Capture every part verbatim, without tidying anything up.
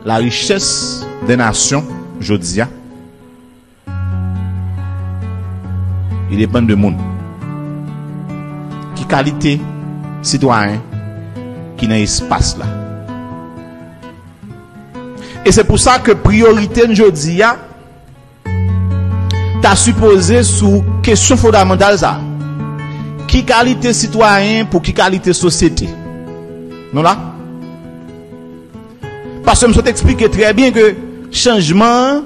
Larichès de nasyon jodi a, li depann de moun. Ki kalite sitwayen ki nan espas la? E se pou sa ke priyorite n jodi a ta sipoze sou kesyon fondamantal sa. Ki kalite sitwayen pou ki kalite sosyete? Nou la? Paske m sot eksplike trè byen ke chanjman an,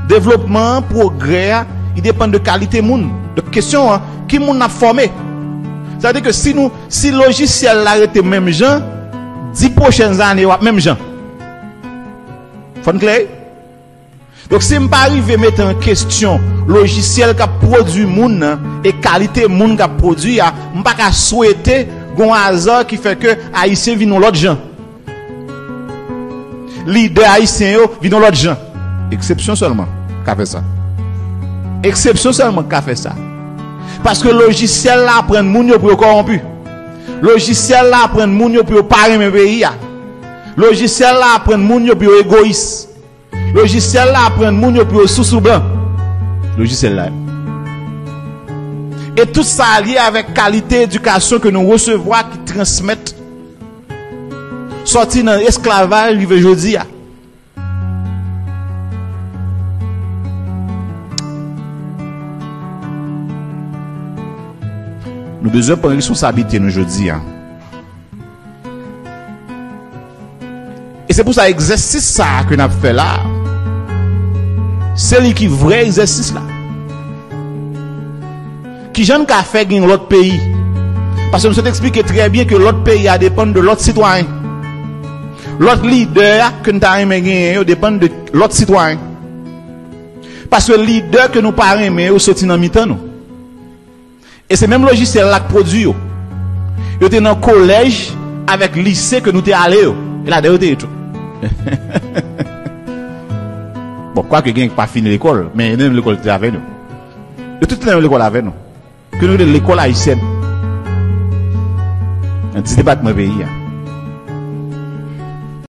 devlopman an, pwogrè a, li depann de kalite moun. Donk kesyon an, ki moun n ap fòme? Sa vle di ke si nou, si lojisyèl la rete menm jan, dis pwochèn ane yo ap menm jan. Fò n klè? Donk si m pa rive mete an kesyon lojisyèl k ap pwodui moun nan e kalite moun k ap pwodui a, m pa ka swete gon aza ki fè ke Ayisyen vin yon lòt jan. Lidè ayisyen yo vin yon lòt jan. Eksepsyon sèlman ka fè sa. Eksepsyon sèlman ka fè sa. Paske lojisyèl la aprann moun yo pou yo kòwonpi. Lojisyèl la aprann moun yo pou yo pa renmen peyi a. Lojisyèl la aprann moun yo pou yo egoyis. Lojisyèl la aprann moun yo pou yo sousou blan. Lojisyèl la. E tout sa lye avèk kalite edikasyon ke nou resevwa ki transmèt sòti nan esklavaj rive jodi a. Nou bezwen pran responsablite nou jodi a. E se pou sa egzèsis sa a ke n ap fè la, se li ki vrè egzèsis la. Kijan n ka fè gen lòt peyi? Paske m sot eksplike trè byen ke lòt peyi a depann de lòt sitwayen. Lòt lidè a ke n ta renmen genyen yo depann de lòt sitwayen. Paske lidè ke nou pa renmen yo soti nan mitan nou. E se menm lojisyèl la k pwodui yo. Yo te nan kolèj avèk lise ke nou te ale yo. E ladan yo te ye tou. Bon, kwake gen ki pa fini lekòl, men yo nan menm lekòl ki te avè nou. Yo tout te nan menm lekòl avè nou. Ke nou rele lekòl ayisyèn. Nan dis depatman peyi a.